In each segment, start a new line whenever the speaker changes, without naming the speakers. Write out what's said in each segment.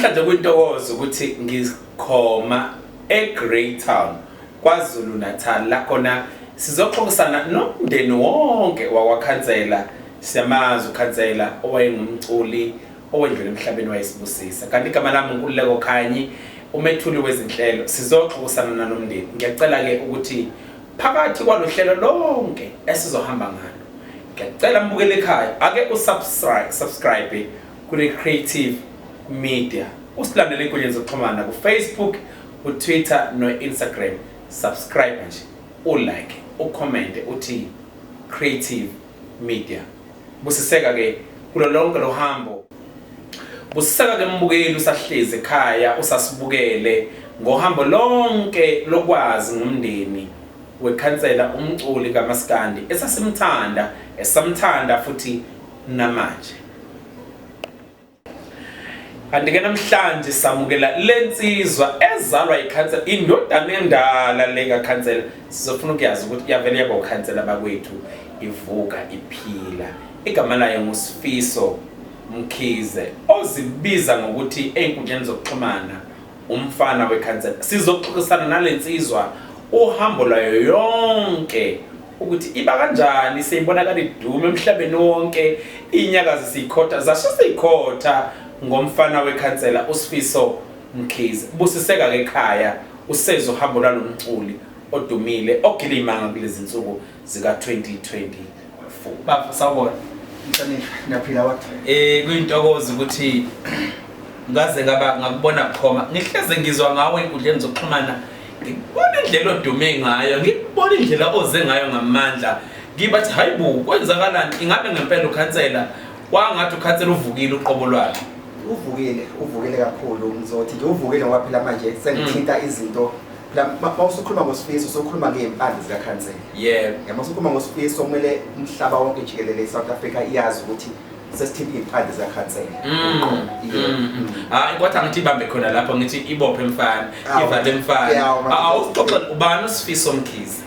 Namhlanje kuyintokozo ukuthi ngikhoma eGreytown KwaZulu Natal la khona sizoxoxisana nomndeni wonke wakwakhansela. Siyamazi ukhansela owayengumculi owendlula emhlabeni wayesibusisa. Kanti igama lami uNkululeko Khanyi, umethuli wezinhlelo. Sizoxoxisana nalomndeni. Ngiyacela ke ukuthi phakathi kwalohlelo lonke esizohamba ngalo, ngiyacela mbukele ekhaya ake usubscribe subscribe kule Creative Media. Usilandele enkundleni zokuxhumana ku-Facebook, ku-Twitter no-Instagram. Subscribe nje, ulike, ucommente uthi Creative Media. Busiseka ke kulo lonke lo hambo. Busiseka ke mbukeli usahlezi ekhaya usasibukele ngohambo lonke lokwazi ngomndeni wekhansela umculi kaMaskandi esasimthanda esamthanda futhi namanje. Kanti-ke namhlanje samukela le nsizwa ezalwa yikhansela, indodana endala le kakhansela. Sizofuna ukuyazi ukuthi yavele yaba ukhansela bakwethu, ivuka iphila. Igama layo nguSifiso Mkhize, ozibiza ngokuthi ey'nkundleni zokuxhumana umfana wekhansela. Sizoxoxisana nale nsizwa uhambo lwayo yonke ukuthi iba kanjani seyibonakala idume emhlabeni wonke, inyakazi siyikhotha zasho siyikhotha ngomfana wekhansela uSifiso Mkhize. Busiseka ke ekhaya useze uhambo lwalomculi odumile ogile imanga kulezi nsuku zika 2024. Bafo sawubona.
Mhlonishwa, ngiyaphila kodwa.
Kuyintokozo ukuthi ngaze ngaba ngakubona bukhoma. Ngihleze ngizwa ngawe enkundleni zokuxhumana. Ngikubona indlela odume ngayo, ngikubona indlela oze ngayo ngamandla. Ngibathi hayibo kwenzakalani? Ingabe ngempela ukhansela kwangathi ukhansela uvukile uqobo lwakhe.
Uvukile, uvukile kakhulu. Ngizothi nje uvukile ngoba phela manje sengithinta izinto. Phela mawusukhuluma ngoSifiso usukhuluma ngey'mpande zikakhansela.
Yebo.
Yabo usukhuluma ngoSifiso kumele umhlaba wonke jikelele iSouth Africa iyazi ukuthi sesithinta iy'mpande zikakhansela. Yebo.
Hayi kodwa ngithi ibambe khona lapho ngithi ibophe mfana,
Awu.
ivale mfana.
Yawu, man.
Awusixoxele ubani uSifiso Mkhize?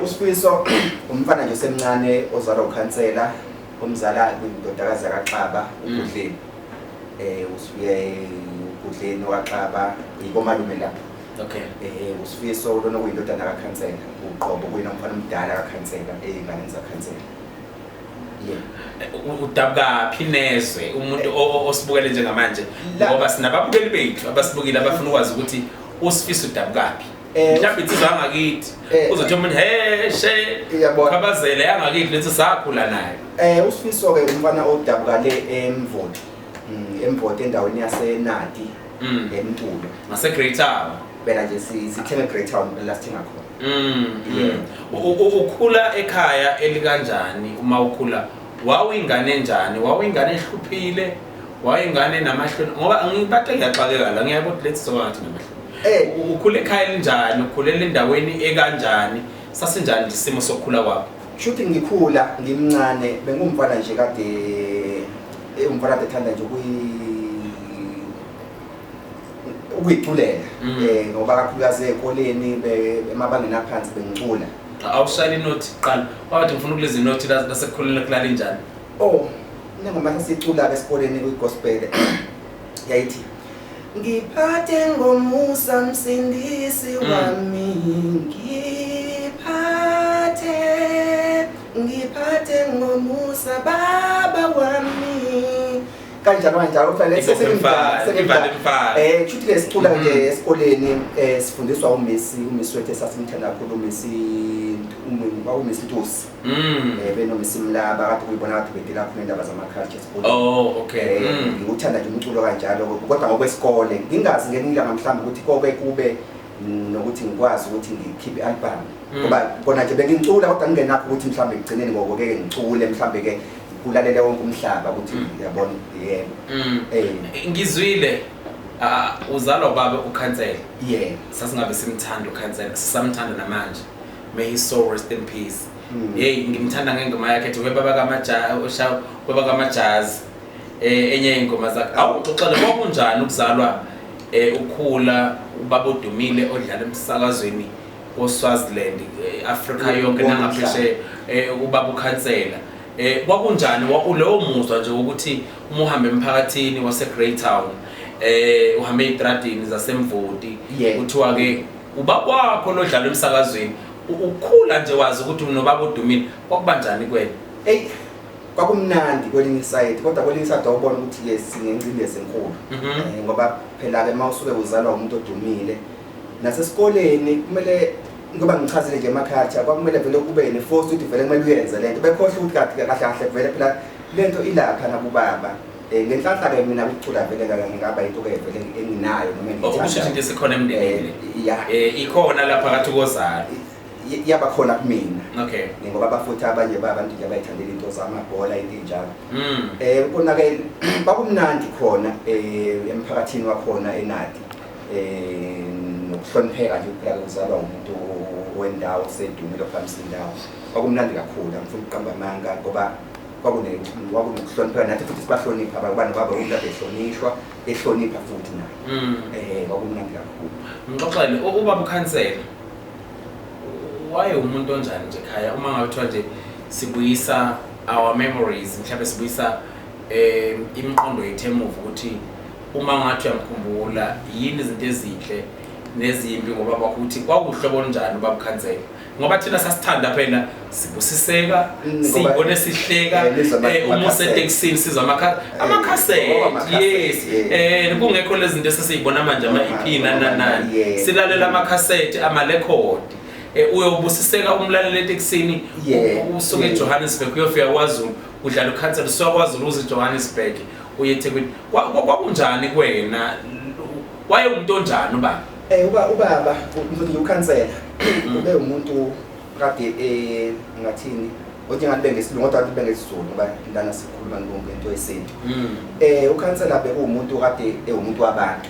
USifiso umfana nje osemncane ozalwa ukhansela, omzala kwindodakazi yakaXaba uGudleni. Usuye uGudleni okaXaba ikomalume lapho.
Okay.
USifiso lona kuyindodana kakhansela uqobo, kuyena umfana omdala kakhansela ey'nganeni zakhansela. Yeah.
Udabukaphi nezwe umuntu osibukele njengamanje
La-
ngoba sinababukeli bethu abasibukile abafuna ukwazi ukuthi uSifiso udabukaphi. Mhlawumbe insizwa yangakithi uzothi umuntu he she
Iyabona.
khabazele yangakithi lethi sakhula nayo.
USifiso ke umfana odabuka le eMvoti. EMvoti endaweni yaseNadi eMtulo.
Ngase Greytown.
Phela nje sithenga eGreytown la sithenga khona. Yeah.
Ukhula ekhaya elikanjani uma ukhula? Wawuyingane enjani? Wawuyingane ehluphile? Wawuyingane namahloni? Ngoba ngibathe ngiyaxakeka la ngiyabona ukuthi lethi soba ngathi namahloni. Ukhula ekhaya elinjani? Ukhulela endaweni ekanjani? Sasinjani nje isimo sokukhula kwakho?
Shuthi ngikhula ngimncane bengumfana nje kade umfana kade ethanda nje ukuyiculela ngoba kakhulukazi ey'koleni emabangeni aphansi bengicula.
Awushayela inothi kuqala. Wathi ngifuna ukuleza inothi lasekukhuleni kulala injani?
Oh, nengoma sasicula-ke esikoleni kwi-gospel yayithi ngiphathe ngomusa msindisi wami, ngiphathe ngiphathe ngomusa baba wami, kanjalo kanjalo. Kodwa le
Ibophe mfana, ivale mfana.
Kushuthi ke sicula nje esikoleni, sifundiswa umisi wethu esasimthanda kakhulu, umisi kwakumisi Ntusi. Benomisi Mlaba kade kuyibona kade bedila khona indaba zama-culture esikoleni.
Oh, okay.
Ngiwuthanda nje umculo kanjalo kodwa ngokwesikole ngingazi ngelinye ilanga mhlawumbe ukuthi koke kube nokuthi ngikwazi ukuthi ngikhiphe i-album. Ngoba kona nje bengicula kodwa ngingenakho ukuthi mhlawumbe ngigcineni ngokuke ngicule mhlawumbe ke kulalele wonke umhlaba ukuthi yabona yebo.
Ngizwile uzalwa ubaba ukhansela.
Yebo.
Sasingabe simthanda ukhansela, sisamthanda namanje. May his soul rest in peace. Hey ngimthanda ngengoma yakhe ethi webaba kamajazi, osha baba kamajazi. Enye ingoma zakhe. Awuxoxele kwakunjani ukuzalwa ukhula ubaba odumile odlala emsakazweni oSwaziland, Africa yonke nangaphesheya, ubaba ukhansela. Kwakunjani lowo muzwa nje ukuthi uma uhamba emphakathini wase Greytown Uhambe ezitradini zaseMvoti, kuthiwa ke ubaba wakho lodlala emsakazweni. Ukhula nje wazi ukuthi unobaba odumile, kwakubanjani kuwena?
Ey, kwakumnandi kwelinye isayidi, kodwa kwelinye isayidi awubona ukuthi ke sinengcindezi enkulu. Ngoba phela ke mawusuke uzalwa umuntu odumile nasesikoleni kumele, ngoba ngichazile nje emakhaya, kwakumele vele kube ne-force ukuthi vele kumele uyenze lento, bekhohle ukuthi kahle kahle kahle vele phela lento ilapha nakubaba. Ngenhlanhla-ke mina ukucula vele ngingaba into-ke vele enginayo noma
Okusho ukuthi into esikhona emndenini.
Ya.
Ikhona lapha phakathi kozalo.
Yaba khona kumina. Ngoba abafuthi abanye babantu nje abayithandela into zamabhola, into enjalo. Kona-ke kwakumnandi khona emphakathini wakhona eNadi. Nokuhlonipheka nje phela uzalwa umuntu wendawo osedumile ophamisa indawo. Kwakumnandi kakhulu, angifuni ukuqamba amanga, ngoba kwakunokuhlonipheka nathi futhi sibahlonipha abantu, nobaba umuntu ade ehlonishwa, ehlonipha futhi naye. Kwakumnandi kakhulu.
Ngixoxele, ubaba ukhansela waye umuntu onjani nje ekhaya? Uma ngabe kuthiwa nje sibuyisa our memories, mhlawumbe sibuyisa imiqondo yethu emuva, ukuthi uma ngathi uyamkhumbula yini izinto ezinhle nezimbi ngoba bakho, ukuthi kwakuhlobo olunjani ubaba ukhansela? Ngoba thina sasithanda phela sibusiseka, siyibone sihleka, uma usetekisini sizwa amakhasethi, yes, kungekho lezi zinto esesiyibona manje, ama-EP nani nani, silalela amakhasethi, amarekhodi. Uyobusiseka umlaleli etekisini, usuke eJohannesburg uyofika kwaZulu, udlala ukhansela, usuka kwaZulu uze eJohannesburg uye eThekwini. Kwakunjani kuwena? Waye umuntu onjani ubaba?
Ubaba ngizothi ukhansela ube umuntu kade ngathini, othi ngathi ngesilungu kodwa ngathi ngesizulu, ngoba lana sikhuluma ngento yesintu. Ukhansela bekuwumuntu kade ewumuntu wabantu.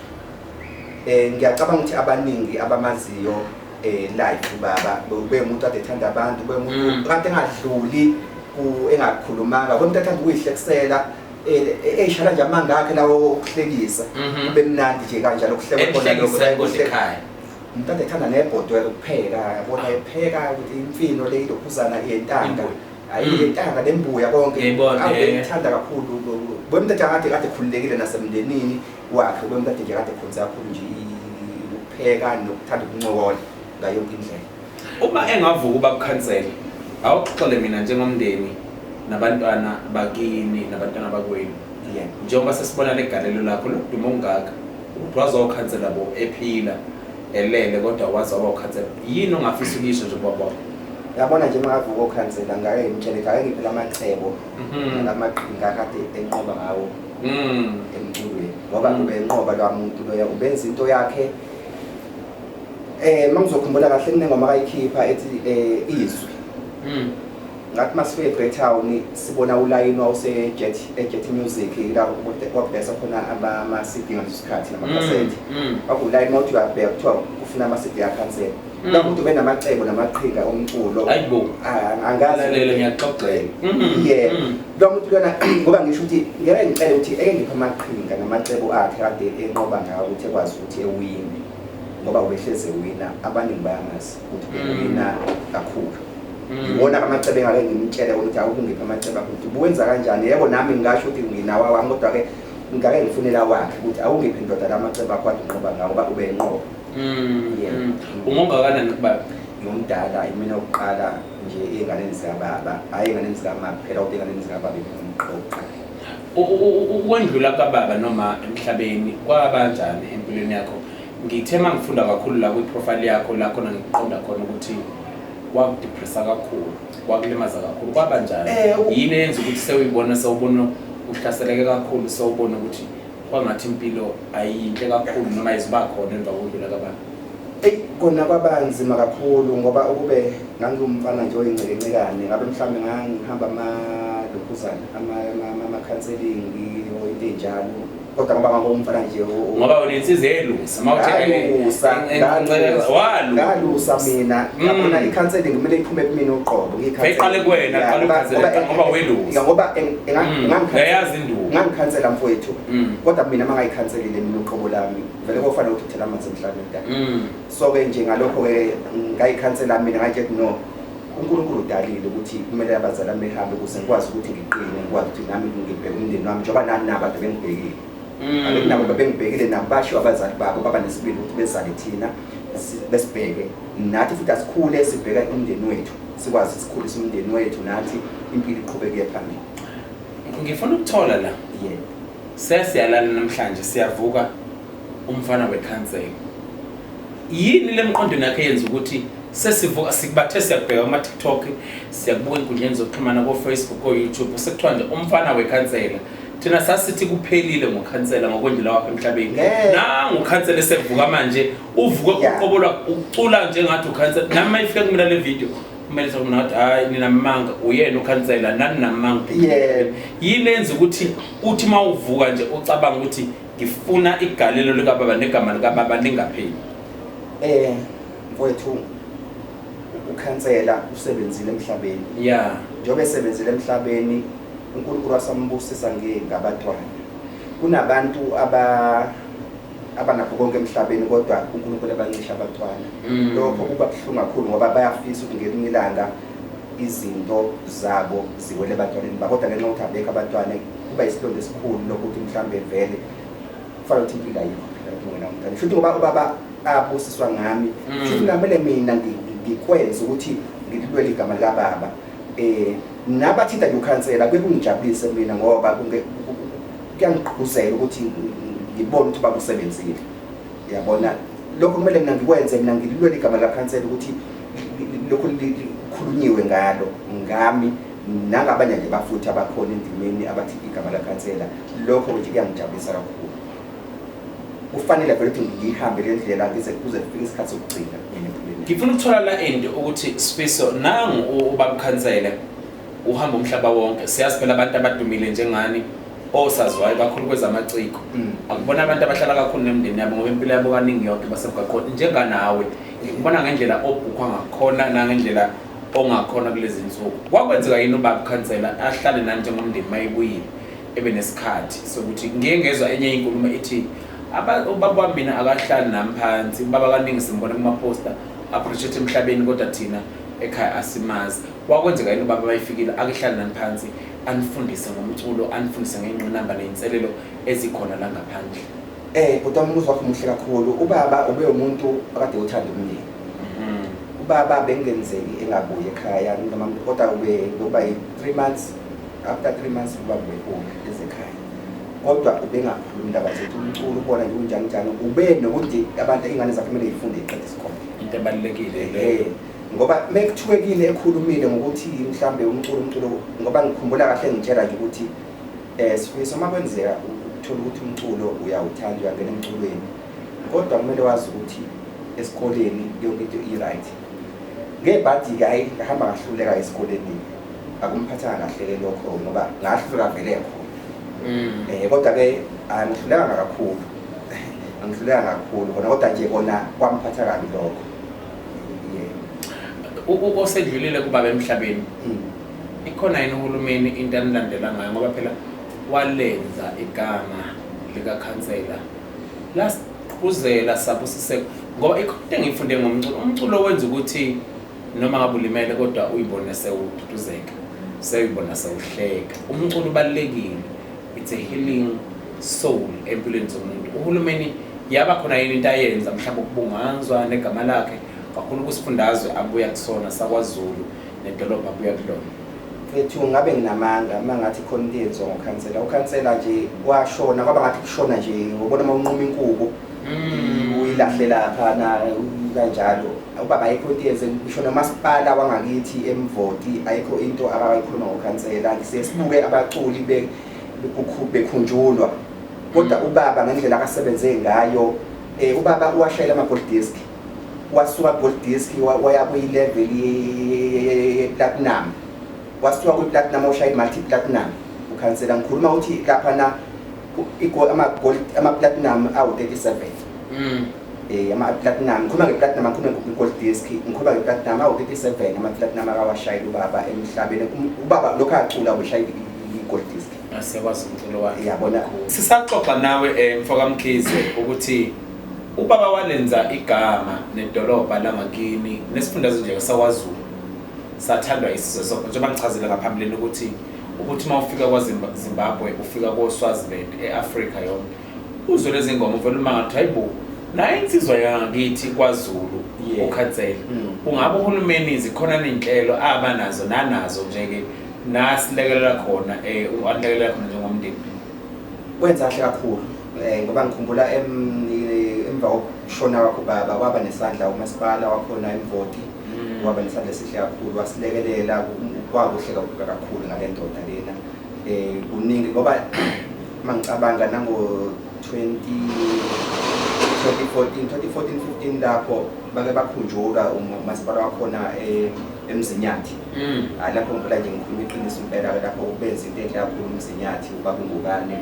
Ngiyacabanga ukuthi abaningi abamaziyo live ubaba ube umuntu kade ethanda abantu, ube umuntu kade engadluli engakhulumanga, kodwa umuntu ethanda ukuyihlekisela, eyishala nje amanga akhe lawo okuhlekisa, kube mnandi nje kanjalo kuhlekwe khona lokho. Umuntu ade ethanda nebhodwe ukupheka, yabona, epheka ukuthi imfino le ilokhuzana yentanga, ayi yentanga nembuya konke, awubethanda kakhulu. Umuntu kade kade ekhululekile nasemndenini wakhe, ube umuntu kade nje kade ekhonze kakhulu nje ukupheka nokuthanda ukuncokola ngayo yonke indlela.
Uma engavuka ubaba ukhansela, awuxoxele mina njengomndeni nabantwana bakini nabantwana bakwenu, njengoba sesibona legalelo lakho lokuduma okungaka, ukuthi waze wawukhansela bo ephila elele, kodwa waze waba ukhansela, yini ongafisa ukuyisho nje kubaba wakho?
Yabona nje mangavuka okhansela, ngake ngimtshele, ngake ngiphe lamacebo nalamaqhinga kade enqoba ngawo emculweni, ngoba ube enqoba lwa muntu loya, ubenza into yakhe. Mangizokhumbula kahle kunengoma akayikhipha ethi Izwi. Ngathi masifike eGreytown sibona ulayini wawuse Jet, eJet Music, la kwakudayisa khona ama CD ngaleso sikhathi namakhasethi. Kwakulayini mawuthi uyabheka kuthiwa kufuna ama CD akhansela. La muntu benamacebo namaqhinga omculo.
Hayibo.
Angazi.
Lalela ngiyaxoxela.
Yeah. Lo muntu lona, ngoba ngisho ukuthi ngeke ngicele ukuthi eke ngiphe amaqhinga namacebo akhe kade enqoba ngawo ukuthi ekwazi ukuthi ewine. Ngoba ubehleze ewina, abaningi bayamazi ukuthi uwina kakhulu. Ngibona amacebo engake ngimtshele ukuthi awukungipha amacebo akho ukuthi ubuwenza kanjani. Yebo nami ngingasho ukuthi nginawo awami, kodwa ke ngake ngifunela wakhe ukuthi awungiphe indoda lamacebo akho kade unqoba ngawo, ngoba ube enqoba.
Ungongakanani kubaba?
Ngumdala, imina oqala nje ey'nganeni zikababa, hhayi ey'nganeni zikamama kuphela, kodwa ey'nganeni zikababa imina oqala.
Ukwendlula kababa noma emhlabeni kwabanjani empilweni yakho? Ngithe uma ngifunda kakhulu la kwi-profile yakho, la khona ngikuqonda khona ukuthi kwakudepressa kakhulu, kwakulimaza kakhulu, kwabanjani? Yini eyenza ukuthi sewuyibona, sewubona uhlaseleke kakhulu, sewubona ukuthi kwangathi impilo ayinhle kakhulu noma iziba khona emva kokudlula kababa?
Eyi, kona kwabanzima kakhulu, ngoba ukube ngangiwumfana nje oyincekencekane, ngabe mhlawumbe ngangihamba amalokhuzana, ama-counselling or into ey'njalo, kodwa ngoba ngangumfana nje
Ngoba wena insizwa elusa, uma uthe
Ngalusa, ngalusa.
Walusa.
Ngalusa mina. Yabona i-counselling kumele iphume kumina uqobo, ngiyi-counselling.
Iqale kuwena,
Ya,
iqale ukukhansela, ngoba welusa.
Ngoba
Uyayazi induku.
ngangikhansela mfowethu. Kodwa mina uma ngayikhanselile mina uqobo lami, vele kofanele ukuthi uthele amanzi emhlabeni mntana. So-ke nje ngalokho-ke ngayikhansela mina, ngathi no, uNkulunkulu udalile ukuthi kumele abazali bami behambe ukuze ngikwazi ukuthi ngiqine, ngikwazi ukuthi nami ngibheke umndeni wami njengoba nani nabo kade bengibhekile. Angithi nabo babengibhekile, nabo basho abazali babo baba nesibindi ukuthi bezale thina, besibheke nathi futhi asikhule sibheka umndeni wethu, sikwazi sikhulise umndeni wethu nathi, impilo iqhubeke phambili.
Ngifuna ukuthola la.
Yebo.
Sesiyalala namhlanje, siyavuka, umfana wekhansela. Yini le mqondweni yakhe yenza ukuthi sesivuka sikubathe, siyakubheka kuma-TikTok, siyakubuka ey'nkundleni zokuxhumana, ko-Facebook, ko-YouTube, sekuthiwa nje umfana wekhansela? Thina sasithi kuphelile ngokhansela ngokwendlela wakho emhlabeni.
Ngeke.
Nangu ukhansela esevuka manje, uvuke uqobo lwakhe, ucula njengathi ukhansela. Nami uma ifika kumina le video, kumele sekumina ukuthi hhayi, ninamanga, uyena ukhansela, nani namanga. Yini enza ukuthi uthi uma uvuka nje ucabanga ukuthi ngifuna igalelo likababa negama likababa lingapheli?
Mfowethu, ukhansela usebenzile emhlabeni. Njengoba esebenzile emhlabeni, uNkulunkulu wasambusisa ngabantwana. Kunabantu abanakho konke emhlabeni kodwa uNkulunkulu abancisha abantwana. Lokho kuba buhlungu kakhulu ngoba bayafisa ukuthi ngelinye ilanga izinto zabo ziwele ebantwaneni babo, kodwa ngenxa yokuthi abekho abantwana kuba isilonda esikhulu lokuthi mhlambe vele kufanele ukuthi impilo ayikho phela ukuthi ungena umntwana. Shuthi ngoba ubaba abusiswa ngami, shuthi kumele mina ngikwenze ukuthi ngilwele igama likababa. Nabathinta nje ukhansela kuye kungijabulise mina ngoba kuyangigqugquzela ukuthi ngibone ukuthi ubaba usebenzile. Yabona, lokho kumele mina ngikwenze, mina ngilwele igama likakhansela ukuthi lokhu kukhulunyiwe ngalo ngami nangabanye nje bafuthi abakhona endimeni abathinta igama lakhansela. Lokho nje kuyangijabulisa kakhulu. Kufanele vele ukuthi ngiyihambe le ndlela ngize kuze kufike isikhathi sokugcina mina empilweni.
Ngifuna ukuthola la end ukuthi Sifiso, nangu ubaba ukhansela uhamba umhlaba wonke, siyazi phela abantu abadumile njengani osaziwayo kakhulu kwezamaciko, akubona abantu abahlala kakhulu nemindeni yabo ngoba impilo yabo kaningi yonke basemgwaqweni. Njenganawe, ngikubona ngendlela obhukhwa ngakhona nangendlela ongakhona kulezi nsuku. Kwakwenzeka yini ubaba ukhansela ahlale nani njengomndeni mayebuyile, ebe nesikhathi sokuthi ngiye ngezwa enye inkulumo ithi ubaba wami mina akahlali nami phansi, ubaba kaningi simbona kuma-poster appreciate emhlabeni kodwa thina ekhaya asimazi. Wakwenzeka yini ubaba bayifikile akehlali nani phansi, anifundise ngomculo, anifundise ngey'ngqinamba ney'nselelo ezikhona la ngaphandle?
Bhuti wami, umbuzo wakho muhle kakhulu. Ubaba ube umuntu akade uthanda umndeni. Ubaba bengenzeki engabuyi ekhaya noma, kodwa ube bekuba yi-3 months, after 3 months ubaba ubebuya ezekhaya, kodwa ubengakhulumi indaba zethu umculo, ubona nje unjani njani. Ube nokuthi abantu, iy'ngane zakhe kumele y'funde, iqede isikole.
Into ebalulekile leyo.
Ngoba mekuthiwekile ekhulumile ngokuthi mhlambe umculo, ngoba ngikhumbula kahle ngitshela nje ukuthi Sifiso, uma kwenzeka ukuthola ukuthi umculo uyawuthanda, uyangena emculweni, kodwa kumele wazi ukuthi esikoleni yonke into i-right. Ngebhadi-ke, hhayi, ngahamba ngahluleka esikoleni, akumphathanga kahle-ke lokho ngoba ngahluleka vele khona. Kodwa-ke angihlulekanga kakhulu, angihlulekanga kakhulu kona, kodwa nje kona kwamphatha kabi lokho. Yebo.
Osedlulile kubaba emhlabeni, ikhona yini uhulumeni into anilandela ngayo? Ngoba phela walenza igama likakhansela lasigqugquzela, sabusiseka, ngoba ikhona into engiyifunde ngomculo. Umculo wenza ukuthi noma ngabe ulimele kodwa uyibone sewududuzeka, sewuyibona sewuhleka. Umculo ubalulekile, it's a healing soul empilweni zomuntu. Uhulumeni yaba khona yini into ayenza mhlawumbe ukubungazwa negama lakhe kakhulu kusifundazwe abuya kusona sakwaZulu nedolobha abuya kulona?
Mfethu, ngabe nginamanga uma ngathi khona into eyenziwa ngokhansela. Ukhansela nje washona kwaba ngathi kushona nje, ngobona uma unquma inkuku uyilahle lapha na kanjalo. Ubaba ayikho into eyenze, ngisho nomasipala wangakithi eMvoti ayikho into abayikhuluma ngokhansela. Siye sibuke abaculi bekhunjulwa, kodwa ubaba ngendlela akasebenze ngayo, ubaba uwashayela ama-gold disc, wasuka gold disc waya kwi-level ye-platinum, wasuka kwi-platinum washaya i-multi platinum ukhansela. Ngikhuluma ukuthi lapha na ama-gold, ama-platinum awu-37. Ama-platinum, ngikhuluma nge-platinum, ngikhuluma nge-gold disc, ngikhuluma nge-platinum awu-37, ama-platinum akawashayela ubaba emhlabeni. Ubaba lokhu acula ubeshaya i-gold disc.
Asiyakwazi umculo wakhe.
Yabona.
Sisaxoxa nawe mfoka Mkhize ukuthi ubaba walenza igama nedolobha langakini nesifundazwe nje sakwaZulu, sathandwa isizwe sonke, njengoba ngichazile ngaphambilini ukuthi uma ufika kwaZimbabwe ufika koSwaziland, e-Afrika yonke. Uzwe lezi ngoma uvele umangala ukuthi hayibo, nayo insizwa yangakithi kwaZulu ukhansela. Ungabe uhulumeni zikhona ney'nhlelo abanazo nanazo nje-ke nasilekelela khona anilekelela khona njengomndeni?
Wenza kahle kakhulu ngoba ngikhumbula emva kokushona kwakho baba kwaba nesandla umasipala wakhona eMvoti, waba nesandla esihle kakhulu, wasilekelela, kwakuhle kakhulu ngale ndoda lena. Kuningi ngoba mangicabanga nango 2014 2014 15 lapho bake bakhunjulwa umasipala wakhona eMzinyathi. Hayi, lapho ngempela nje ngikhuluma iqiniso impela-ke, lapho benza into enhle kakhulu uMzinyathi, ubaba uNgubane,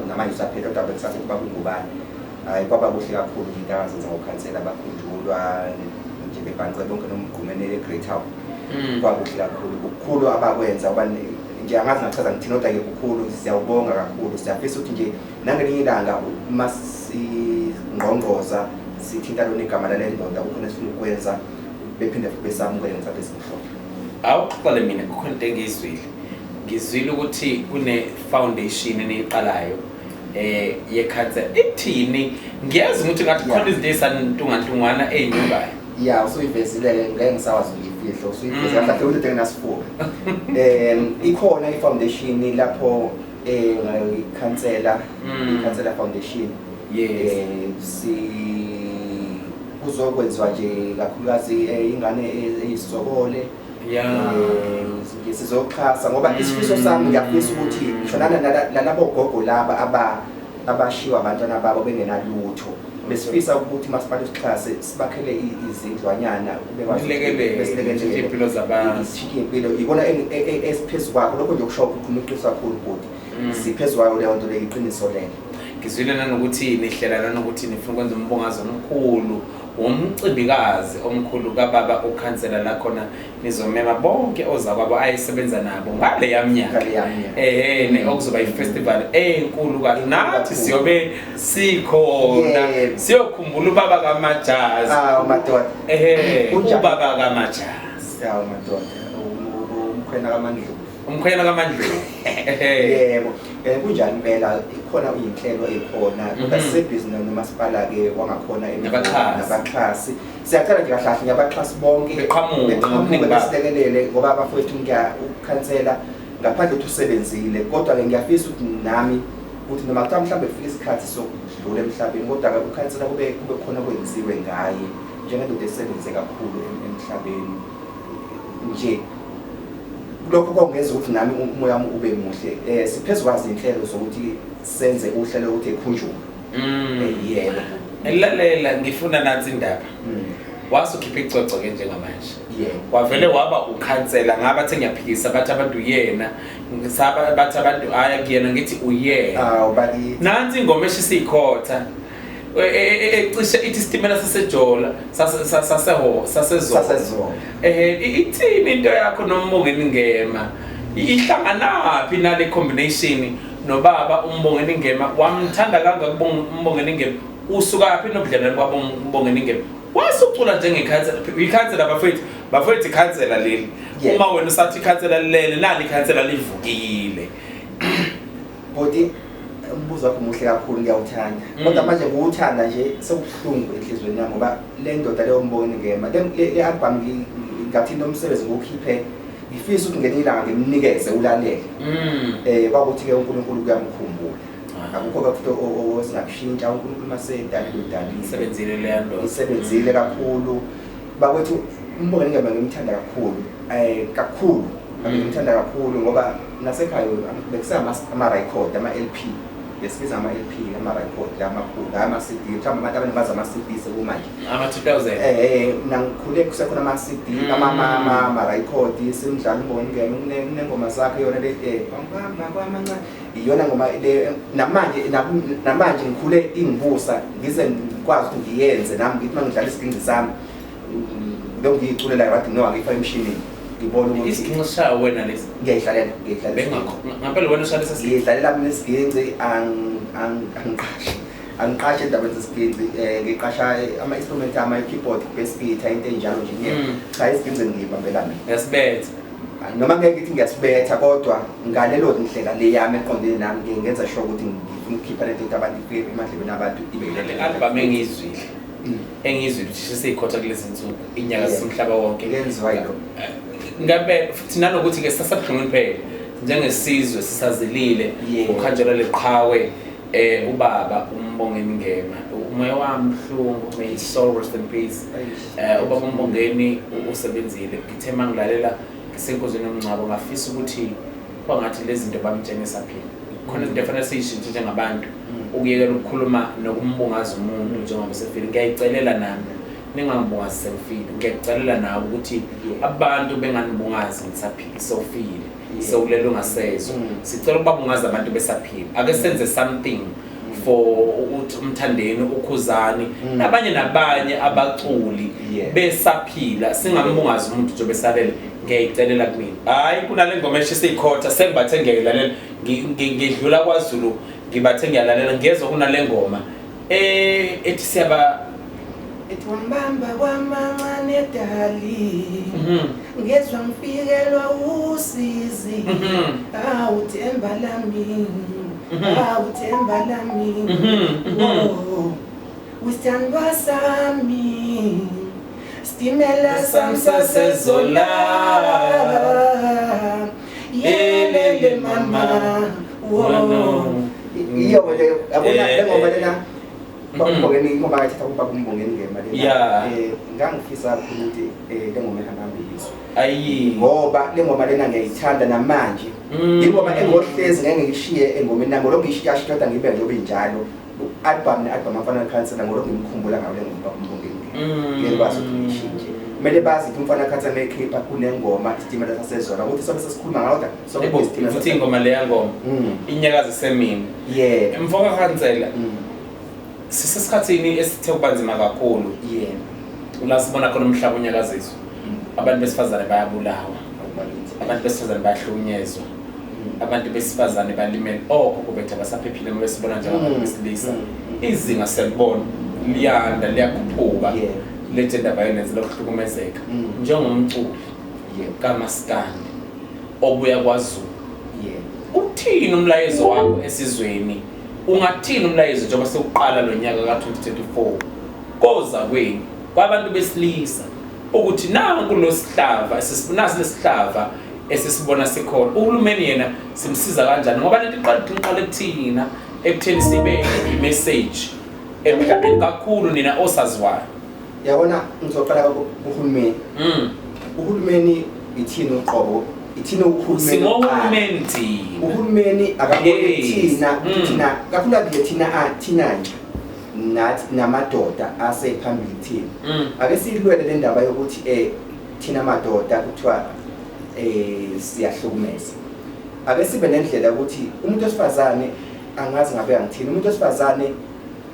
namanje usaphila kodwa bekusathi ubaba uNgubane. Hhayi, kwaba kuhle kakhulu nje into akazenza ngokhansela, bakhunjulwa nje bebhanqe bonke nomgqumeni e-Grey Town. Kwakuhle kakhulu, kukhulu abakwenza ngoba nje angazi ngachaza ngithini, kodwa-ke kukhulu, siyawubonga kakhulu. Siyafisa ukuthi nje nangelinye ilanga uma singqongqoza sithinta lona igama lale ndoda, kukhona esifuna ukukwenza, bephinde futhi besamukele ngesandla esimhlophe.
Awuxoxele mina, kukhona into engiyizwile. Ngizwile ukuthi kune-foundation eniyiqalayo yekhansela. Ithini? Ngiyazi ukuthi ngathi khona izinto ey'santungantungwana ey'nyukayo.
Ya, usuyivezile-ke, ngeke ngisawazi ukuyifihla, usuyivezile kahle kahle into engenasifuba. Ikhona i-foundation lapho ikhansela, ikhansela foundation. Si kuzokwenziwa nje kakhulukazi ingane eyisokole. Nje sizoxhasa ngoba isifiso sami, ngiyafisa ukuthi ngisho nalabo gogo laba abashiwa abantwana babo bengenalutho, besifisa ukuthi masipala usixhase sibakhele izindlwanyana, kube kwazi ukuthi
Nilekelele,
besilekelele.
nishintshe iy'mpilo zabantu.
Sishintshe iy'mpilo, ikona esiphezu kwakho lokho nje, kusho ukukhuluma iqiniso kakhulu bhuti. Siphezu kwayo leyo nto leyo, iqiniso lelo.
Ngizwile nanokuthi nihlela nanokuthi nifuna ukwenza umbungazo omkhulu womcimbikazi omkhulu kababa ukhansela, la khona nizomema bonke ozakwabo ayesebenza nabo ngaleya minyaka.
Ngaleya minyaka.
Okuzoba i-festival enkulu kabi, nathi
Kakhulu.
siyobe sikhona, siyokhumbula ubaba kaMajazi.
Awu madoda. Kunjani?
Ubaba kaMajazi.
Awu madoda, umkhwena kaMandlovu.
Umkhwena kaMandlovu.
Yebo. Kunjani impela, ikhona iy'nhlelo ey'khona, kodwa sisebhizi nomasipala-ke wangakhona
Nabaxhasi.
Nabaxhasi. Siyacela nje kahle kahle ngiyabaxhasi bonke.
Beqhamuke,
Beqhamuke,
ngobuningi babo.
besilekelele ngoba abafowethu ngiya ukukhansela ngaphandle ukuthi usebenzile, kodwa-ke ngiyafisa ukuthi nami ukuthi noma kuthiwa mhlawumbe kufika isikhathi sokudlula emhlabeni, kodwa-ke ukhansela kube khona kwenziwe ngaye njengendoda esebenze kakhulu emhlabeni nje. Lokho kongenza ukuthi nami umoya wami ube muhle. Siphezu kwazo iy'nhlelo zokuthi senze uhlelo ukuthi ekhunjulwe. Yebo.
Lalela, ngifuna nansi indaba. Wasukhipha icoco-ke njengamanje.
Yebo.
Wavele waba ukhansela, ngaba ngiyaphikisa bathi abantu uyena, ngisaba bathi abantu hhayi kuyena, ngithi uyena.
Awu bakithi.
Nansi ingoma eshisa ikhotha. Cishe ithi isitimela saseJola, saseho, saseZola.
Sasezola.
Ithini into yakho noMbongeni Ngema? Ihlanganaphi nale combination nobaba uMbongeni Ngema? Wamthanda kangaka uMbongeni Ngema? Usukaphi nobudlelwane kwabo uMbongeni Ngema? Wasucula njengekhansela, ikhansela bafethu, bafethu ikhansela leli. Uma wena usathi ikhansela lilele, nali ikhansela livukile.
Bhuti, umbuzo wakho muhle kakhulu, ngiyawuthanda. Kodwa manje ngiwuthanda nje sekubuhlungu enhliziyweni yami ngoba le ndoda leyo Mbongeni Ngema, le album ngathi nomsebenzi ngiwukhiphe, ngifisa ukuthi ngelinye ilanga ngimnikeze ulalele. Kwakuthi-ke uNkulunkulu kuyamkhumbula. Akukho-ke futhi osingakushintsha, uNkulunkulu masedalile udalile.
Isebenzile leya ndoda.
Isebenzile kakhulu. Bakwethu, uMbongeni Ngema ngimthanda kakhulu. Kakhulu. Ngimthanda kakhulu ngoba nasekhaya bekusama ama-record, ama-LP. Besibiza ama-LP, ama-record la amakhulu, la ama-CD. Mhlawumbe abantu abaningi bazi ama-CD sekumanje.
Ama-2000.
Mina ngikhule kusekhona ama-CD, ama-record, simdlala uMbongeni Ngema, kunengoma zakhe yona le, kwangibamba kwamancane. Iyona ngoma le namanje ngikhule ingibusa, ngize ngikwazi ukuthi ngiyenze nami, ngithi mangidlala isiginci sami, lo ngiyiculela right no angifake emshinini. Ngibona ukuthi
Isiginci sawo wena lesi.
Ngiyayidlalela, ngiyayidlalela.
Bengakho. Ngampela wena ushala isiginci.
Ngiyidlalela mina isiginci, angiqashi. Angiqashi endabeni zesiginci, ngiqasha ama-instrument ama keyboard, bass guitar, into enjalo nje. Cha, isiginci ngiyibambela mina.
Yasibetha.
Noma ngeke ngithi ngiyasibetha, kodwa ngalelo ndlela le yami eqondene nami ngiye ngenza sure ukuthi ngifuna ukukhipha lento ukuthi abantu ifike emadlebeni abantu ibe yile
Le
ndlela.
album engiyizwile engiyizwile ukuthi seyikhotha kulezi nsuku inyakazisa umhlaba wonke.
Ngenziwa yilo.
Ngabe futhi nanokuthi-ke sisasebuhlungwini phela njengesizwe sisazilile ukhanjelwa leqhawe ubaba uMbongeni Ngema, umoya wami buhlungu, may his soul rest in peace. Ubaba uMbongeni usebenzile. Ngithe mangilalela ngisenkonzweni yomngcwabo ngafisa ukuthi kwangathi lezi zinto bamtshene esaphila. Khona izinto efanele siyishintshe njengabantu, ukuyekela ukukhuluma nokumbungaza umuntu njengoba esefile. Ngiyayicelela nami, ningangibungazi sengifile. Ngiyakucelela nawe ukuthi abantu benganibungazi ngisaphila, sewufile, sewulele ungasezwa. Sicela ukubabungaza abantu besaphila. Ake senze something for ukuthi uMthandeni, uKhuzani nabanye nabanye abaculi besaphila, singambungazi umuntu nje besalele. Ngiyayicelela kumina. Hayi, kunale ngoma eshisa ikhotha sengibathe ngiyayilalela. Ngidlula kwaZulu ngibathe ngiyalalela, ngiyezwa kunale ngoma ethi siyaba
ethi wambamba kwamancane dali, ngezwa ngifikelwa usizi, awu themba lami, awu themba lami, oh usithandwa sami, sitimela sami sasezola, yelele mama, wo.
Iyo le, yabona le ngoma lena, bakuMbongeni, ingoma kayithatha kuba kuMbongeni Ngema lena. Ngangifisa kakhulu ukuthi le ngoma ihamba ngiyizwe.
Ayi.
Ngoba le ngoma lena ngiyayithanda namanje. Ingoma engohlezi ngeke ngishiye engomeni nami, lokhu ngishiya kodwa ngibe njengoba injalo. Album ne-album afana nekhansela ngolokhu ngimkhumbula ngayo le ngoma kuMbongeni Ngema. Ngeke kwazi ukuthi ngishintshe. Kumele bazi ukuthi umfana khansela mekhipha kunengoma isitimela sasezola, ukuthi sobe sesikhuluma ngayo kodwa sobe
Yebo,
kuyisitimela
futhi ingoma leya ngoma inyakaza semini. Mfoka khansela, sisesikhathini esithe kubanzima kakhulu. La sibona khona umhlaba unyakaziswa. Abantu besifazane bayabulawa. Abantu besifazane bayahlukunyezwa. Abantu besifazane balimele. Okhokho bethu abasaphephile uma besibona njengabantu besilisa. Izinga siyalibona liyanda, liyakhuphuka. Le gender violence, lokuhlukumezeka. Njengomculi kaMaskandi obuya kwaZulu, uthini umlayezo wakho esizweni? Ungathini umlayezo njengoba sewuqala lo nyaka ka-2024 koza kwenu kwabantu besilisa ukuthi nanku lo sihlava, nasi lesihlava esisibona sikhona, uhulumeni yena simsiza kanjani? Ngoba lento iqale kuthina ekutheni sibe i-message emhlabeni kakhulu nina osaziwayo.
Yabona, ngizoqala kuhulumeni. Uhulumeni ithini uqobo, ithini uhulumeni?
Singohulumeni thina.
Uhulumeni akabone thina, thina kakhulu nje, thina thina nje nathi namadoda asephambili thina. Ake siyilwele le ndaba yokuthi thina madoda kuthiwa siyahlukumeza. Ake sibe nendlela ukuthi umuntu wesifazane, angazi ngabe angithini, umuntu wesifazane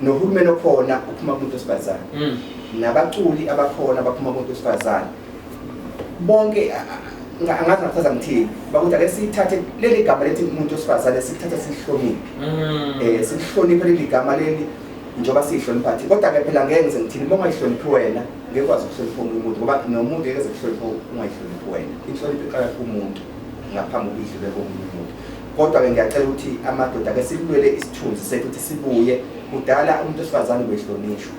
nohulumeni okhona uphuma kumuntu wesifazane, nabaculi abakhona baphuma kumuntu wesifazane bonke. Angazi ngachaza ngithini bakuthi ake sithathe leli gama lethi umuntu wesifazane, silithathe silihloniphe, silihloniphe leli gama leli njengoba siyihlonipha thina. Kodwa ke phela ngeke ngize ngithini, uma ungayihloniphi wena ngeke ukwazi ukuhlonipha omunye umuntu, ngoba nomuntu ngeke eze kuhlonipha ungayihloniphi wena. Inhlonipho iqala kumuntu ngaphambi kokuba idlule komunye umuntu. Kodwa-ke ngiyacela ukuthi amadoda ake silwele isithunzi sethu ukuthi sibuye. Kudala umuntu wesifazane ubehlonishwa.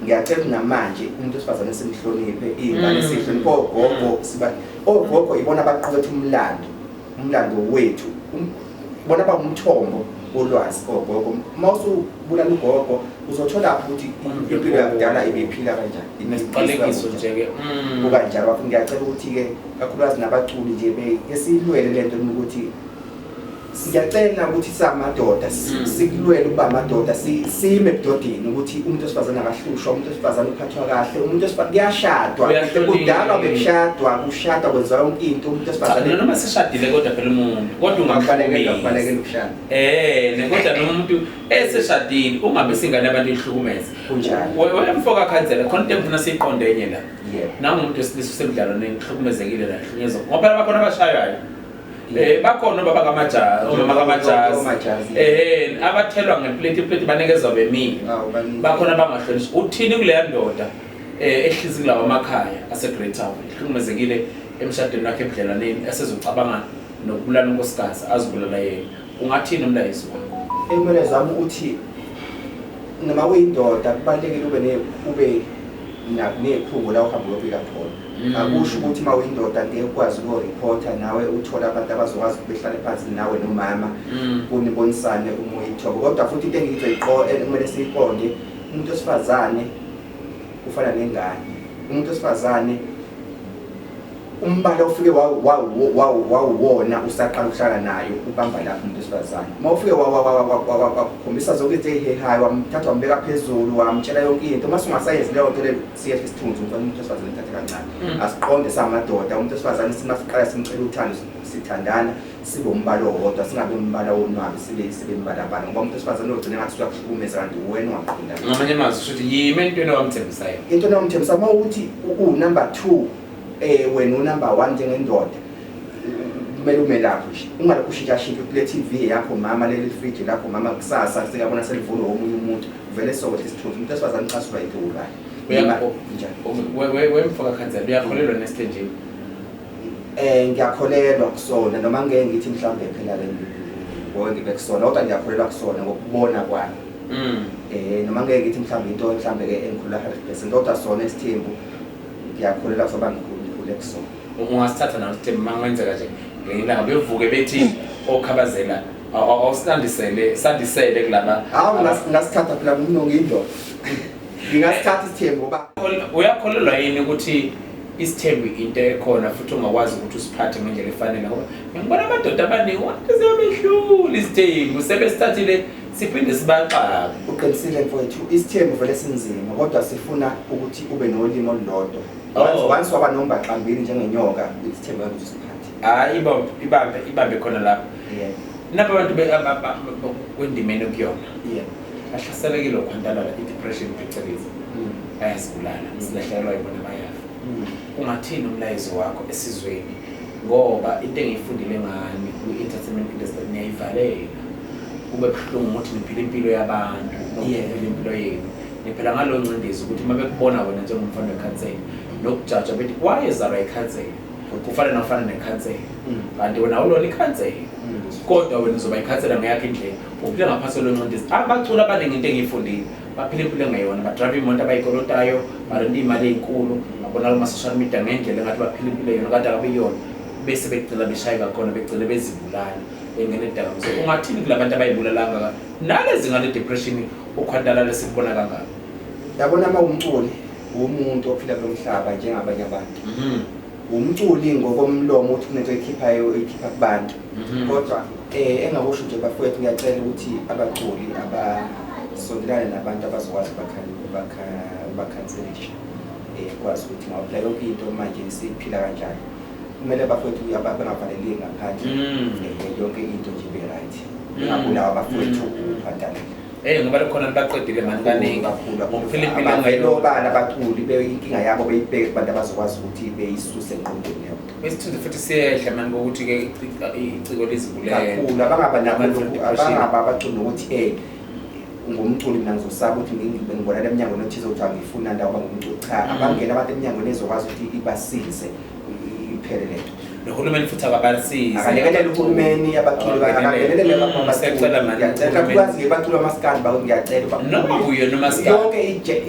Ngiyacela ukuthi namanje umuntu wesifazane simhloniphe, iy'ngane siyihloniphe, ogogo siba ogogo ibona abaqukethe umlando, umlando wethu. Bona bawumthombo wolwazi ogogo. Uma usubulala ugogo uzothola ukuthi impilo yakudala ibiphila kanjani.
Nesiqalekiso nje-ke.
Kukanjalo bafo. Ngiyacela ukuthi-ke kakhulukazi nabaculi nje esilwele lento ukuthi siyacela ukuthi samadoda sikulwele ukuba amadoda, sime ebudodeni ukuthi umuntu wesifazane akahlushwa, umuntu wesifazane uphathwa kahle, umuntu wesifazane kuyashadwa.
Uyahlonipha.
Kudala bekushadwa, kushadwa kwenziwa yonke into, umuntu wesifazane
Noma seshadile kodwa phela umuntu kodwa
ungabalekela
ungamhlukumezi.
Kubalekela ukushada.
Kodwa noma umuntu eseshadile ungabe singane abantu ihlukumeze.
Kunjalo.
Wemfoka khansela, khona into engifuna siyiqonde enye la. Nangumuntu wesilisa usemdlalweni ehlukumezekile la, ehlukunyezwa. Ngoba phela bakhona abashaywayo. Bakhona obaba kamajazi, omama kamajazi.
Omajazi.
Abathelwa ngeplate, iplate banikezwa bemile.
Awu, bakithi.
Bakhona abangahlonishwa. Uthini kuleya ndoda ehlizi kulawa amakhaya ase Greytown, ihlukumezekile Emshadweni wakhe, ebudlelwaneni, esezocabanga nokubulala unkosikazi, azibulala yena. Ungathini umlayezo wakho?
Umlayezo wami uthi noma uyindoda kubalulekile ube nephungo la uhamba uyobika khona. Akusho ukuthi uma uyindoda ngeke ukwazi ukuyoreporta, nawe uthole abantu abazokwazi behlale phansi nawe nomama, kunibonisane uma uyithoba. Kodwa futhi into engizoyiqo kumele siyiqonde, umuntu wesifazane ufana nengane. Umuntu wesifazane umbala ufike wawuwona usaqala ukuhlala nayo, ubamba lapho umuntu wesifazane. Uma ufike wakhombisa zonke izinto ey'hehayo, wamthatha wambeka phezulu, wamtshela yonke into, uma sungasayenzi leyo nto leyo, siyehla isithunzi. Umfana, umuntu wesifazane ethathe kancane. Asiqonde samadoda, umuntu wesifazane simasiqala simcela uthando, sithandana, sibe umbala owodwa, singabi umbala wonwabi, sibe imbalabala, ngoba umuntu wesifazane uyogcina ngathi uyakuhlukumeza kanti uwena ongaqonda.
Ngamanye amazwi usho ukuthi yime entweni owamthembisayo.
Into nomthembisa, uma uthi uwunumber 2, wena unumber 1 njengendoda, kumele ume lapho nje, ungalokhu ushintsha-shintsha kule TV yakho mama, leli friji lakho mama, kusasa singabona selivulwe omunye umuntu, vele sokwehla isithunzi. Umuntu wesifazane ucasulwa into ewulayo.
Wemfoka khansela, uyakholelwa nesithenjini?
Ngiyakholelwa kusona, noma ngeke ngithi mhlawumbe phela ke ngoke ngibe kusona, kodwa ngiyakholelwa kusona ngokubona kwami. Noma ngeke ngithi mhlawumbe into mhlawumbe ke engikhulula 100%, kodwa sona isithembu ngiyakholelwa kusoba, ngikhule kusona.
Ungasithatha nawe isithembu uma kwenzeka nje ngelinye ilanga bevuke bethi okhabazela awusilandisele, sandisele kulaba?
Hawu, ngasithatha phela, ngumnongo indoda, ngingasithatha isithembu ngoba
Uyakholelwa yini ukuthi isithembu into ekhona futhi ungakwazi ukuthi usiphathe ngendlela efanele? Ngoba ngibona amadoda abaningi wathi sebehlula isithembu, sebesithathile, siphinde sibaxake.
Uqinisile mfowethu, isithembu vele sinzima, kodwa sifuna ukuthi ube nolimi olulodwa. Once waba nombaxambili njengenyoka, isithembu ngeke usiphathe.
Hayi, ibambe, ibambe, ibambe khona lapho. Nabo abantu kwendimeni okuyona bahlaselekile ukhwantalala, i-depression phecelezi, bayazibulala, silahlekelwa yibona, bayafa. Ungathini umlayezo wakho esizweni? Ngoba into engiyifundile ngani kwi-entertainment industry, niyayivalela, kube buhlungu ukuthi niphila impilo yabantu nokuphila impilo yenu, niphila ngalo ngcindezi ukuthi uma bekubona wena njengomfana wekhansela nokujajwa, bethi wayezalwa ikhansela, kufana nofana nekhansela, kanti wena awulona ikhansela, kodwa wena uzoba ikhansela ngeyakho indlela, uphila ngaphansi kwalo ncindezi. Abaculi abaningi, into engiyifundile, baphila impilo engeyona, badrayive imoto abayikolotayo, barenta iy'mali ey'nkulu, babonakala kuma-social media ngendlela engathi baphila impilo eyona, kanti akabiyona, bese begcina beshayeka khona, begcine bezibulala, bengena edakamizweni. Ungathini kula bantu abayibulalanga kangaka nalezi ngale depression, ukhwantalala esikubona kangaka?
Yabona, uma umculi, umuntu ophila kulo mhlaba njengabanye abantu. Umculi ngokomlomo ukuthi kunento oyikhiphayo, oyikhipha kubantu, kodwa engakusho nje bafowethu, ngiyacela ukuthi abaculi abasondelane nabantu abazokwazi ubakhanselisha, kwazi ukuthi ngoba phela yonke into manje siphila kanjalo, kumele bafowethu bengavaleleki ngaphandle. Yonke into nje ibe right, bengabulawa abafowethu ukhwantalala.
Ngoba likhona libaqedile mani kaningi
Kakhulu.
ngokuphila impilo
Abavele
engayona.
obala abaculi, inkinga yabo beyibheke kubantu abazokwazi ukuthi beyisuse engqondweni leyo nto.
Isithunzi futhi siyehla mani ngokuthi-ke iciko lizibulele.
Kakhulu, abangaba nabo
Abantu
lokhu,
depression.
abangaba abaculi nokuthi ngumculi mina ngizosaba ukuthi ngibonala eminyangweni othize ukuthi angifuni ndawo uba ngumculi, cha. Abangena abantu eminyangweni ezokwazi ukuthi ibasize, iphele lento.
Nohulumeni futhi akabasizi.
Akalekelele uhulumeni abaculi.
Akangenelele.
Akangenelele.
Siyacela mani,
Ngiyacela,
uhulumeni.
kakhulukazi ngebaculi bamaskandi bakuthi, ngiyacela
Noma kuyona umaskandi.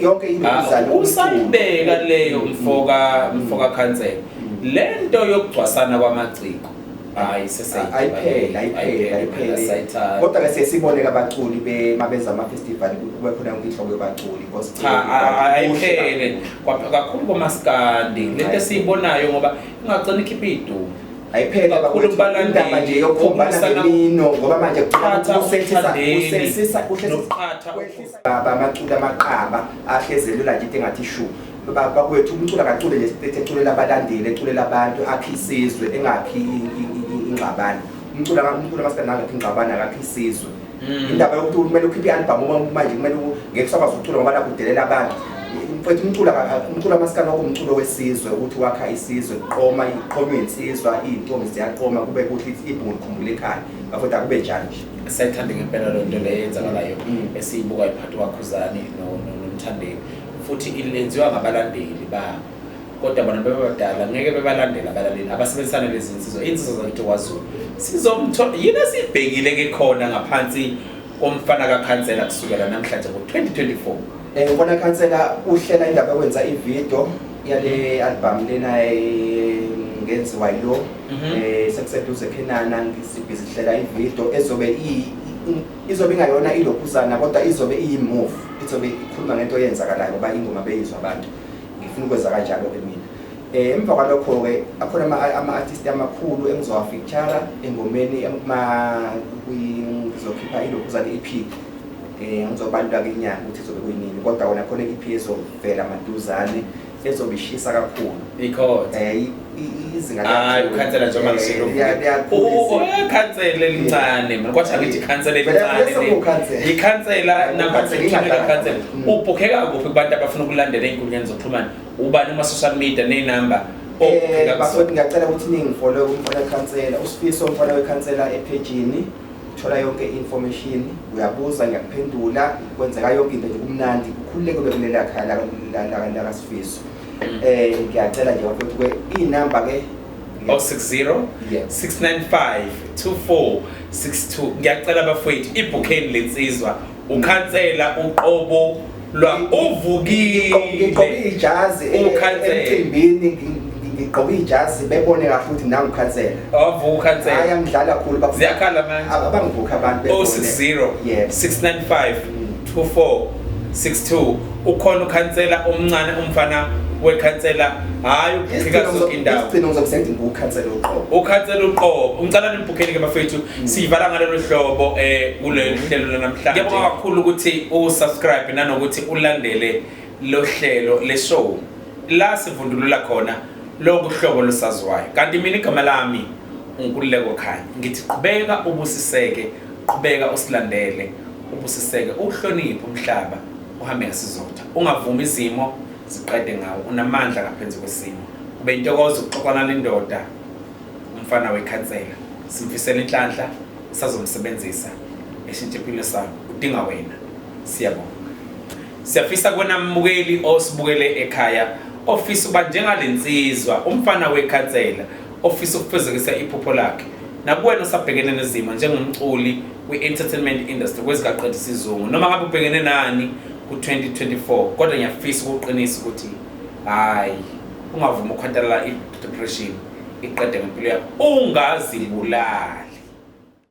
Yonke into.
Usayibeka leyo, mfoka khansela, lento yokugcwasana kwamaciko, hayi.
Ayiphele, ayiphele, ayiphele.
Sesayithatha.
Kodwa ke siye sibone abaculi mabenza ama-festival, kube khona yonke inhlobo yabaculi.
Cha, ayiphele kakhulu komaskandi lento esiyibonayo, ngoba ingagcina ikhipha idumo.
Ayiphele.
Kakhulu
Bakwethu,
kubalandeli,
indaba nje yokukhombana
ukulwisana-
ngemino, ngoba manje
Qhatha
kusensisa
umthandeni,
kusensisa
nokuqhatha
kwehlisa amaculi amaqaba ahlezi elula nje into engathi shu. Bakwethu, umculo akacule nje ethi eculela abalandeli, eculela abantu, akhe isizwe, engakhi ingxabano. Umculo masikandi angakhi ingxabano, akakhi isizwe. Indaba yokuthi kumele ukhiphe i-album uma manje kumele ngeke usakwazi ukucula ngoba nakho udelela abantu. Mfethu, umculo wamasikandi wakuwumculo wesizwe, ukuthi wakha isizwe, kuqoma, iqonywe insizwa, iy'ntombi ziyaqoma, kube kuhle, ibhungu likhumbule ekhaya. Bafowethu, akube njalo nje.
Sayithanda ngempela loo nto leyo eyenzakalayo esiyibuka iphakathi kwaKhuzani noMthandeni, futhi ilenziwa ngabalandeli babo. Kodwa bona bebabadala ngeke bebalandela abalaleli abasebenzisane lezi nsizwa, iy'nsizwa zakithi kwaZulu. Sizomthola yini esiyibhekile ke khona ngaphansi komfana kakhansela kusukela namhlanje ngo-2024.
Ngibona khansela uhlela indaba yokwenza ividiyo yale album lena ngenziwa yilo. Sekuseduze khenana ngisibhizi hlela ividiyo ezobe izobe ingayona ilokhuzana kodwa izobe iyi-move, izobe ikhuluma ngento eyenzakalayo ngoba ingoma beyizwa abantu. Ngifuna ukwenza kanjalo-ke mina. Emva kwalokho-ke akhona ama-artist amakhulu engizowafeature engomeni ngizokhipha ilokhuzana i-EP. Ngizobalula ke inyanga ukuthi izobe kuyinini kodwa wona khona i-EP ezovela maduzane ezobe ishisa kakhulu.
Ikhona.
Izinga
Hayi ukhansela njengoba ngishilo. Ukhansela elincane mina kwathi angithi ikhansela elincane. Ikhansela number 2 ikhansela. Ubhukheka kuphi kubantu abafuna ukulandela ey'nkundleni zokuxhumana? Ubani kuma social media nenamba?
Bafowethu ngiyacela ukuthi ningifollow kumfana wekhansela, uSifiso umfana wekhansela ephejini. Thola yonke information, uyabuza ngiyakuphendula, kwenzeka yonke into nje kumnandi, kukhululeke ube kulela khaya la kaSifiso. Ngiyacela nje bafowethu ke inamba ke
060 695 2462. Ngiyacela bafowethu ibhukheni lensizwa ukhansela uqobo lwa uvukile.
Ngigqoke ijazi emcimbini, ngigqoke ijazi bebone kahle ukuthi nangu ukhansela.
Avuka ukhansela.
Hayi angidlala kakhulu bafowethu.
Ziyakhala manje.
Abangibhukha abantu
bebone. 060 695 2462. Ukhona ukhansela omncane umfana wekhansela, hayi ubhukheka zonke indawo.
Isigcino ngizokusenza ngukhansela uqobo.
Ukhansela uqobo. Ngicela nibhukheni ke bafethu. Sivala ngalolu hlobo kulolu hlelo lanamhlanje. Ngiyabonga kakhulu ukuthi usubscribe nanokuthi ulandele lo hlelo le show la sivundulula khona lokhu hlobo lusaziwayo. Kanti mina igama lami uNkululeko Khanya. Ngithi qhubeka ubusiseke, qhubeka usilandele, ubusiseke, uhloniphe umhlaba, uhambe ngesizotha. Ungavumi izimo ziqede ngawo, unamandla ngaphezu kwesimo. Kube intokozo ukuxoxa nale ndoda umfana wekhansela. Simfisela inhlanhla, sazomsebenzisa eshintshe impilo sakho. Udinga wena. Siyabonga. Siyafisa kubona mbukeli osibukele ekhaya ofisa ukuba njengalensizwa umfana wekhansela ofisa ukufezekisa iphupho lakhe. Nakuwena osabhekene nezimo njengomculi kwi-entertainment industry kwezikaqeda isizungu noma ngabe ubhekene nani ku-2024, kodwa ngiyafisa ukuqinisa ukuthi hayi ungavumi ukhwantalala i-depression iqede ngempilo yakho, ungazibulali.